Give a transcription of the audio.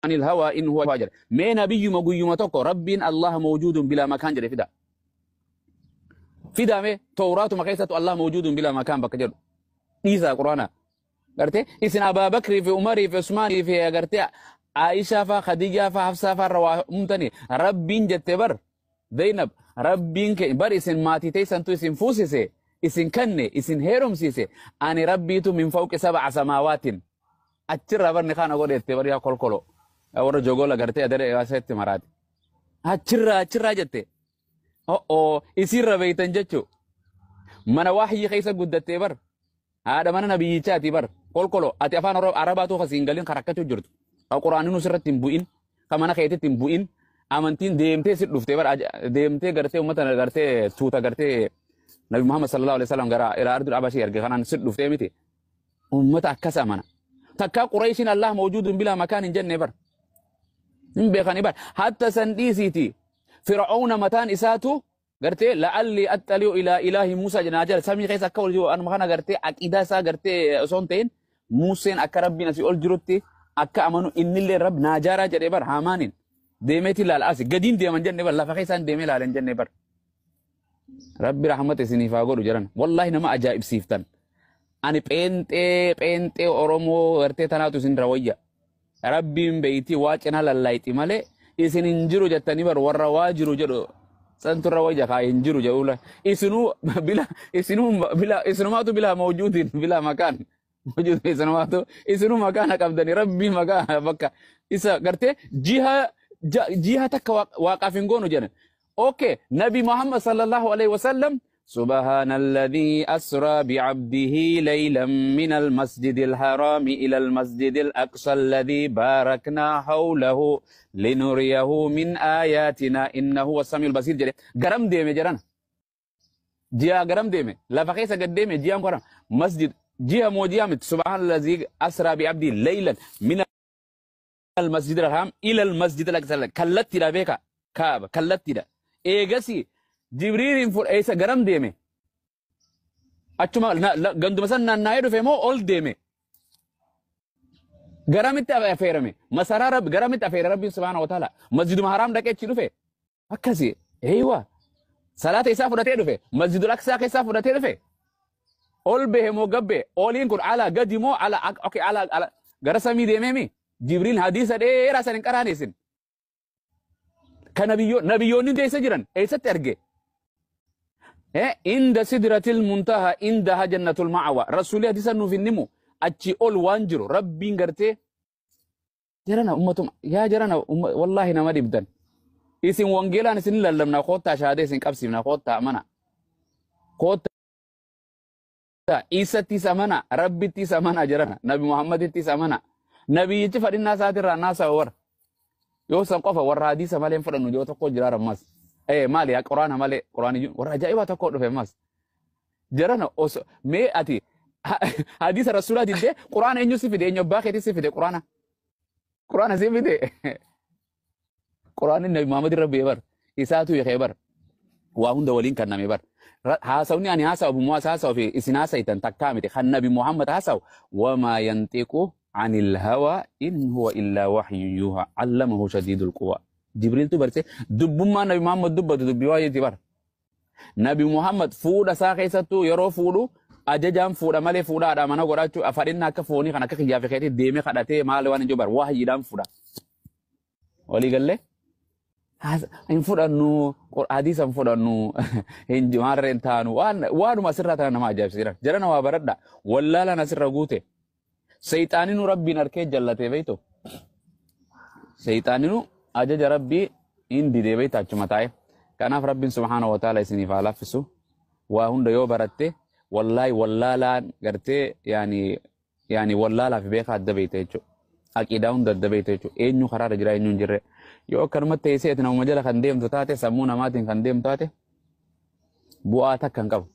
Anil hawaa in huwa jedhe. Mee nabiyyuma guyyuma tokko Rabbiin Allah mawjuudun bilaa makaan jedhe fida. Fidaa mee Tawraatuma keessattu Allah mawjuudun bilaa makaan bakka jedhu. Dhiisaa Quraana. Gartee isin Abaa Bakrii fi Umarii fi Usmaanii fi gartee Aishaa faa Khadijaa faa Hafsaa faa irra waa uumtani Rabbiin jette bar Zainab Rabbiin ke bar isin maatii teessantu isin fuusise isin kanne isin heerumsiise ani Rabbiitu min fawqi sab'a samaawaatin achirraa barni kana godhette bar yaa kolkolo yaa warra jogola gartee adaree asetti maraate achirraa achirraa jette o'oo isiirra beeytan jechuu mana wahyii keessa guddattee bar haadha mana nabiyyichaati bar kolkolo ati afaan arabaatu kasii hin galin karakkachuu jirtu ka quraaninu sirratti hin bu'in ka mana keetitti hin bu'in amantiin deemtee si dhuftee bar deemtee gartee ummata gartee tuuta gartee Nabi Muhammad sallallahu alaihi wasallam gara ila ardul abashii erge kanaan si dhuftee miti. Ummata akkas amana. Takkaa Qurayshiin Allah mawjuudun bilaa makaan hin jenne bar. Hin beekani bar. Hatta san dhiisiiti. Fir'aawna mataan isaatu gartee la'alli axxali'u ilaa ilaahi Muusaa jedha jala samii keessa akka ol jiru anuma kana gartee aqiidaa isaa gartee osoo hin ta'in Muuseen akka Rabbiin asii ol jirutti akka amanu innillee Rabbi naajaaraa jedhee bar Haamaaniin deemeeti ilaala asi gadiin deeman jenne bar lafa keessaan deemee ilaala hin jenne bar. Rabbi rahmata isiniif haa godhu jedhan. Wallaahi nama ajaa'ibsiiftan. Ani pheenxee pheenxee Oromoo gartee tanaatu isin irra wayya. Rabbiin beeytii waa cina lallaayxi malee isin hin jiru jettanii bar warra waa jiru jedhu santu irra wayya kaa hin jiru jedhu. Isinuu bila isinuu bila isinumaatu bila mawjuudin bila makaan. Mawjuudin isinumaatu isinuu makaana qabdanii rabbii makaa bakka isa gartee jiha jiha takka waaqaaf hin goonu jedhan. Okay, Nabi Muhammad sallallahu alaihi wasallam سبحان الذي أسرى بعبده ليلا من المسجد الحرام إلى المسجد الأقصى الذي باركنا حوله لنريه من آياتنا إنه هو السميع البصير جري غرم ديمي جران جيا غرم ديمي لا فخيسا قد ديمي جيا غرم مسجد جيا مو جيا مت سبحان الذي أسرى بعبده ليلا من المسجد الحرام إلى المسجد الأقصى كلتي لا بيكا kaaba kallattiidha. Eegasi Jibriiliin eessa garam deeme? Achuma ganduma san naanna'ee dhufe moo ol deeme? Garamitti affeerame? Masaraa Rabbi garamitti affeere Rabbiin subhaana wa ta'ala? Masjiduma haraam dhaqee achi dhufe? Akkasi eeywa salaata isaa fudhatee dhufe Masjidul Aqsaa keessaa fudhatee dhufe ol bahe moo gabbe oliin kun ala gadi moo ala okay ala ala gara samii deemee mi Jibriil hadiisa dheeraa san hin qaraane isin. Ka nabiyyoonni hundi eessa jiran? Eessatti arge? Inda sidratil muntaha indaha jannatul ma'awa. Rasuulli hadiisa nuuf hin himu. Achi ol waan jiru Rabbiin gartee jarana ummatuma yaa jarana wallaahi nama dhibdan. Isin wangeelaan isin lallabna koottaa shahaadee isin qabsiifna koottaa amana. Koottaa Iisattis amana Rabbittis amana jarana Nabi Muhammadittis amana. Nabiyyichi fadhinnaa isaatirraa naasawa warra. Yoo san qofa warra hadiisa malee hin fudhannu yoo tokko jira ammas. Eh maali yaa quraana malee quraani warra ajaa'ibaa tokko dhufe ammas. Jarana osoo mee ati hadiisa rasuulaa diddee quraana eenyu si fide eenyu abbaa keetii si fide quraana. Quraana si fide. Quraanni Nabi Muhammad irra bu'ee bar. Isaatu hiikee bar. Waa hunda waliin kanname bar. Haasawni ani haasa'u Abu Mu'aaz haasa'u fi isin haasa'itan takkaa miti. Kan Nabi Muhammad haasa'u wamaa yanxiqu anil hawa in huwa illaa wahyun yuuhaa allamahu shadiidul quwaa. Jibriiltu barse dubbummaa Nabi Muhammad dubbatu dubbii waahyiiti bar. Nabi Muhammad fuudha isaa keessattuu yeroo fuudhu ajajaan fuudha malee fuudha haadha mana godhachuu fadhinna akka foonii kan akka kiyyaa fi keetii deemee kadhatee maal waan hin jiru bar waahyiidhaan fuudha. Walii gallee? Hin fudhannu hadiisa hin fudhannu hin maarree hin taanu waan waanuma asirraa tana nama ajaa'ibsiisan jarana waa baradha wallaalaan asirra guute seexaaninuu rabbiin arkee jallatee beektu seexaaninuu ajaja rabbii hin didee beekta achuma taa'e kanaaf rabbiin subhaana wa ta'ala isiniif haa laaffisu waa hunda yoo baratte wallaahi wallaalaan gartee yaani yaani wallaalaa fi beekaa adda beekta jechuudha. Aqiidaa hunda adda beekta jechuudha. Eenyu karaarra jira eenyu hin jirre. Yoo akkanumatti teessee ati namuma jala kan deemtu taate sammuu namaatiin kan deemtu taate bu'aa takka hin qabu.